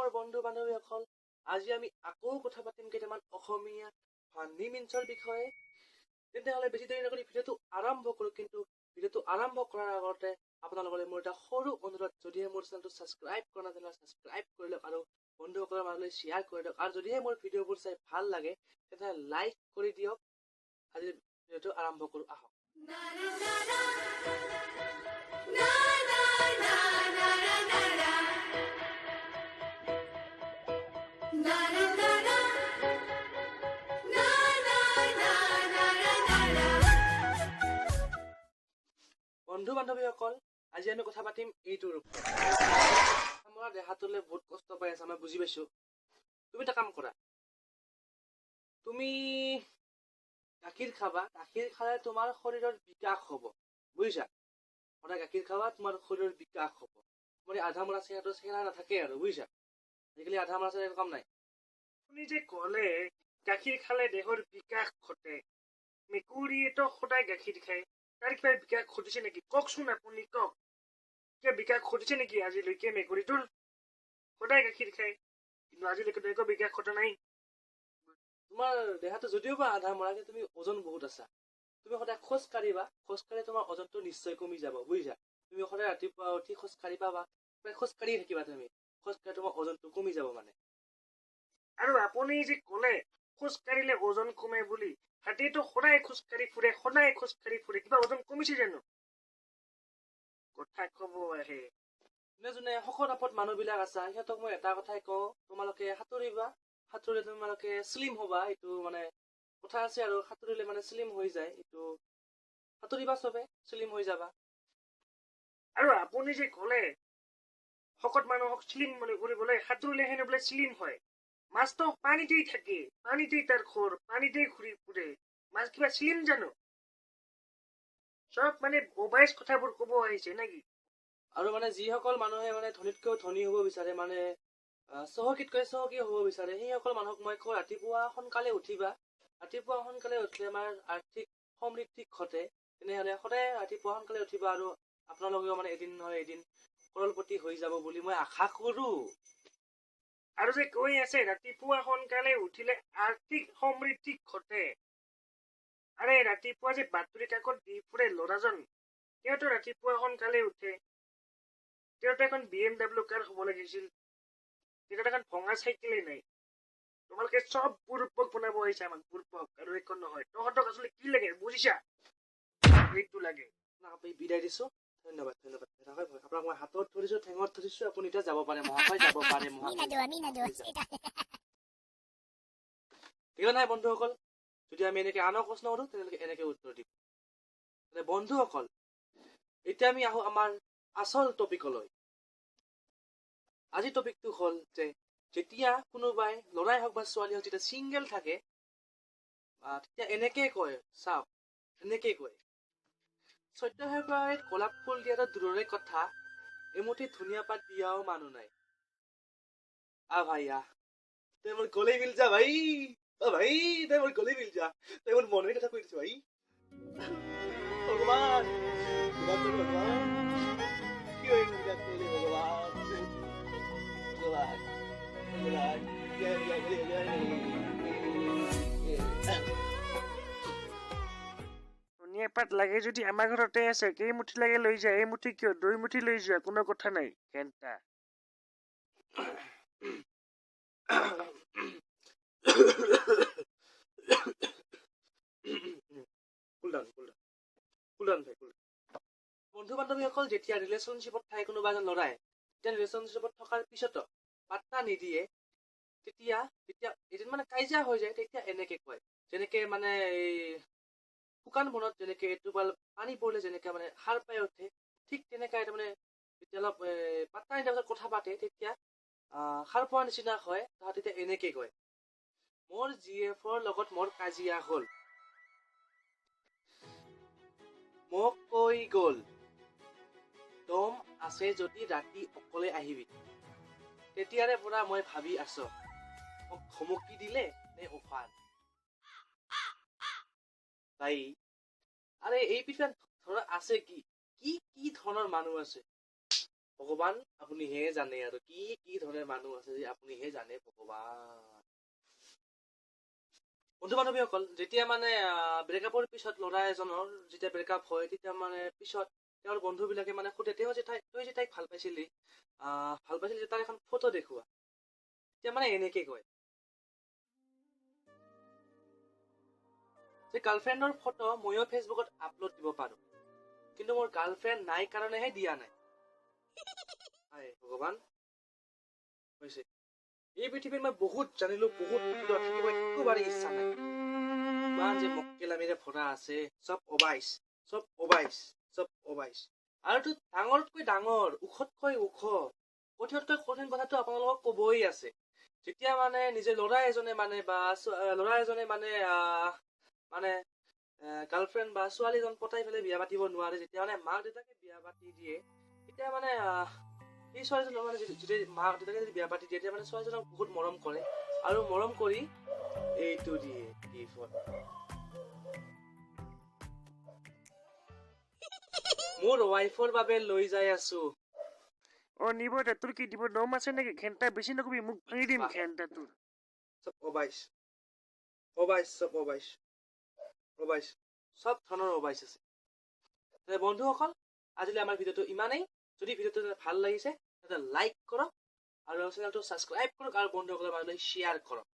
মৰমৰ বন্ধু বান্ধৱীসকল, আজি আমি আকৌ কথা পাতিম কেইটামান অসমীয়া ফানী মিমছৰ বিষয়ে। তেন্তে বেছি দেৰি নকৰি ভিডিঅ'টো আৰম্ভ কৰোঁ। কিন্তু ভিডিঅ'টো আৰম্ভ কৰাৰ আগতে আপোনালোকলৈ মোৰ এটা সৰু অনুৰোধ, যদিহে মোৰ চেনেলটো ছাবস্ক্ৰাইব কৰা নাই, তেনেহ'লে ছাবস্ক্ৰাইব কৰি লওক আৰু বন্ধুসকলৰ মাজলৈ শ্বেয়াৰ কৰি দিয়ক। আৰু যদিহে মোৰ ভিডিঅ'বোৰ চাই ভাল লাগে, তেনেহ'লে লাইক কৰি দিয়ক। আজি ভিডিঅ'টো আৰম্ভ কৰোঁ আহক। বন্ধু বান্ধৱীসকল, আজি আমি কথা পাতিম এইটোৰ ওপৰত। আমাৰ দেহাটোলৈ বহুত কষ্ট পাই আছা, মই বুজি পাইছো। তুমি এটা কাম কৰা, তুমি গাখীৰ খাবা। গাখীৰ খালে তোমাৰ শৰীৰৰ বিকাশ হ'ব, বুজিছা? সদায় গাখীৰ খাবা, তোমাৰ শৰীৰৰ বিকাশ হ'ব। মানে আধা মৰা চেহেৰাটো চেহেৰা নাথাকে আৰু, বুজিছা? আজিকালি আধা মৰা চেহেৰা কাম নাই। আপুনি যে ক'লে গাখীৰ খালে দেহৰ বিকাশ ঘটে, মেকুৰীয়েতো সদায় গাখীৰ খায়, তাৰ কিবা বিকাশ ঘটিছে নেকি? কওকচোন, আপুনি কওক, কিবা বিকাশ ঘটিছে নেকি আজিলৈকে? মেকুৰীটোৰ সদায় গাখীৰ খায়, কিন্তু আজিলৈকে একো বিকাশ ঘটা নাই। তোমাৰ দেহাটো যদিও বা আধা মৰা, কিন্তু তুমি ওজন বহুত আছা। তুমি সদায় খোজ কাঢ়িবা। খোজ কাঢ়িলে তোমাৰ ওজনটো নিশ্চয় কমি যাব, বুজিছা? তুমি সদায় ৰাতিপুৱা উঠি খোজ কাঢ়িবা বা খোজ কাঢ়িয়ে থাকিবা। তুমি খোজ কাঢ়ি তোমাৰ ওজনটো কমি যাব মানে। আৰু আপুনি যে ক'লে খোজ কাঢ়িলে ওজন কমে বুলি, হাতীয়েতো সদায় খোজ কাঢ়ি ফুৰে, সদায় খোজ কাঢ়ি ফুৰে, কিবা ওজন কমিছে জানো? কথা কব আহে। যোনে যোনে শকত আপত মানুহবিলাক আছা, সিহঁতক মই এটা কথাই কওঁ, তোমালোকে সাঁতুৰিবা। সাঁতুৰিলে তোমালোকে শ্লিম হবা। এইটো মানে কথা আছে আৰু, সাঁতুৰিলে মানে শ্লিম হৈ যায়। এইটো সাঁতুৰিবা চবে, শ্লিম হৈ যাবা। আৰু আপুনি যে ক'লে শকত মানুহক শ্লিম মানে কৰিবলৈ সাঁতুৰিলে হেনো বোলে শ্লিম হয়, মাছটো পানীতেই থাকে, পানীতেই তাৰ ঘৰ, পানীতেই ঘূৰি ফুৰে, মাছ কিবা শ্লিম জানো? চব মানে অবাইচ কথাবোৰ ক'ব আহিছে নেকি? আৰু মানে যিসকল মানুহে মানে ধনীতকৈও ধনী হ'ব বিচাৰে, মানে চহকীতকৈ চহকী হ'ব বিচাৰে, সেইসকল মানুহক মই কওঁ, ৰাতিপুৱা সোনকালে উঠিবা। ৰাতিপুৱা সোনকালে উঠিলে আমাৰ আৰ্থিক সমৃদ্ধি ঘটে। তেনেহ'লে সদায় ৰাতিপুৱা সোনকালে উঠিবা আৰু আপোনালোকেও মানে এদিন নহয় এদিন কৰলপতি হৈ যাব বুলি মই আশা কৰোঁ। আৰু যে কৈ আছে ৰাতিপুৱা সোনকালে উঠিলে আৰ্থিক সমৃদ্ধি ঘটে, আৰে ৰাতিপুৱা যে বাতৰি কাকত দি ফুৰে ল'ৰাজন, তেওঁতো ৰাতিপুৱা সোনকালে উঠে, তেওঁতো এখন BMW কাৰ হ'ব লাগিছিল, তেওঁতো এখন ভঙা চাইকেলেই নাই। তোমালোকে চব বুৰ্বক বনাব আহিছা আমাক, বুৰ্বক আৰু একো নহয়। তহঁতক আচলতে কি লাগে বুজিছা? এইটো লাগে। আপোনাক বিদায় দিছো। ধন্যবাদ, ধন্যবাদ। আপোনাক মই হাতত ধৰিছো, ঠেঙত ধৰিছো, আপুনি এতিয়া যাব পাৰে মহাশয়, যাব পাৰে মহাশয়। ঠিক নাই বন্ধুসকল, যদি আমি এনেকে আনক প্ৰশ্ন সোধো, তেনেহ'লে এনেকে উত্তৰ দিম। বন্ধুসকল, এতিয়া আমি আহো আমাৰ আচল টপিকলৈ। আজি টপিকটো হ'ল যে যেতিয়া কোনোবাই, ল'ৰাই হওক বা ছোৱালী হওক, যেতিয়া ছিংগল থাকে, তেতিয়া এনেকে কয়, চাওক এনেকে কয়, 14 ফেব্ৰুৱাৰীত গোলাপ ফুল দিয়াটো দূৰৰে কথা, এমুঠি ধনিয়া পাত দিয়াও মানুহ নাই। আ ভাই আহ, তই মোৰ গলে মিল যা ভাই, অ ভাই, তই মোৰ গলে মিল যা, তই মোৰ মনৰ কথা কৈ দিছ ভাই। ভগৱান, ভগৱান, কিয় এনেকুৱা কৰিলি ভগৱান, ভগৱান, ভগৱান। ধনিয়া পাত লাগে যদি আমাৰ ঘৰতে আছে, কেইমুঠি লাগে লৈ যা, এমুঠি কিয় 2 মুঠি লৈ যোৱা, কোনো কথা নাই ঘেণ্টা। Cool down, cool down, cool down ভাই, কুল। বন্ধু বান্ধৱীসকল, যেতিয়া ৰিলেশ্যনশ্বিপত থাকে কোনোবা এজন ল'ৰাই, তেতিয়া ৰিলেশ্যনশ্বিপত থকাৰ পিছতো পাত্তা নিদিয়ে, তেতিয়া যেতিয়া এদিন মানে কাজিয়া হৈ যায়, তেতিয়া এনেকে কয়, যেনেকে মানে এই শুকান বনত যেনেকে এটোপাল পানী পৰিলে যেনেকে মানে সাৰ পাই উঠে, ঠিক তেনেকাই তাৰমানে যেতিয়া অলপ পাত্তা নিদিয়াৰ পাছত কথা পাতে, তেতিয়া সাৰ পোৱা নিচিনা হয়। তাহাঁতে তেতিয়া এনেকে কয়, মোৰ জি এফৰ লগত মোৰ কাজিয়া হ'ল, মোক কৈ গ'ল দম আছে যদি ৰাতি অকলে আহিবি। তেতিয়াৰে পৰা মই ভাবি আছো, মোক ধমকি দিলে নে অফাৰ। ভাই, আৰে এই পৃথিৱীত ধৰা আছে কি কি কি ধৰণৰ মানুহ আছে। ভগৱান আপুনিহে জানে আৰু কি কি ধৰণৰ মানুহ আছে যে আপুনিহে জানে ভগৱান। বন্ধু বান্ধৱীসকল, যেতিয়া মানে ব্ৰেকআপৰ পিছত ল'ৰা এজনৰ যেতিয়া ব্ৰেকআপ হয়, তেতিয়া মানে পিছত তেওঁৰ বন্ধুবিলাকে মানে সোধে, তেওঁ যে তাই, তই যে তাইক ভাল পাইছিলি, ভাল পাইছিলি যে তাৰ এখন ফটো দেখুওৱা। তেতিয়া মানে এনেকে কয় যে গাৰ্লফ্ৰেণ্ডৰ ফটো ময়ো ফেচবুকত আপলোড দিব পাৰো, কিন্তু মোৰ গাৰ্লফ্ৰেণ্ড নাই কাৰণেহে দিয়া নাই। হায় ভগৱান, হৈছে এই পৃথিৱীত মই বহুত জানিলো, বহুত থাকিব একেবাৰে ইচ্ছা নাই। ইমান যে মক্কেলামিৰে ভৰা আছে, চব অবাইচ, চব অবাইচ, চব অবাইচ। আৰু তো ডাঙৰতকৈ ডাঙৰ, ওখতকৈ ওখ, কঠিনতকৈ কঠিন কথাটো আপোনালোকক কবই আছে। যেতিয়া মানে নিজে ল'ৰা এজনে মানে বা ল'ৰা এজনে মানে, মানে গাৰ্লফ্ৰেণ্ড বা ছোৱালীজন পতাই পেলাই বিয়া পাতিব নোৱাৰে, যেতিয়া মানে মাক দেউতাকে বিয়া পাতি দিয়ে, তেতিয়া মানে সেই ছোৱালীজনক মানে যদি মাক দেউতাকে যদি বিয়া পাতি দিয়ে, তেতিয়া মানে ছোৱালীজনক বহুত মৰম কৰে আৰু মৰম কৰি এইটো দিয়ে গিফ্ট। মোৰ ৱাইফৰ বাবে লৈ যাই আছো। অ নিব দে, তোৰ কি দিব দম আছে নেকি? ঘেণ্টা বেছি নকবি, মোক ভাঙি দিম বাহ। ঘেণ্টা তোৰ। চব অবাইচ, অবাইচ, চব অবাইচ, অবাইচ, চব ধৰণৰ অবাইচ আছে। তেনে বন্ধুসকল, আজিলৈ আমাৰ ভিডিঅ'টো ইমানেই। যদি ভিডিঅ'টো ভাল লাগিছে তেন্তে লাইক কৰক আৰু চেনেলটো ছাবস্ক্ৰাইব কৰক আৰু বন্ধুসকলৰ মাজলৈ শ্বেয়াৰ কৰক।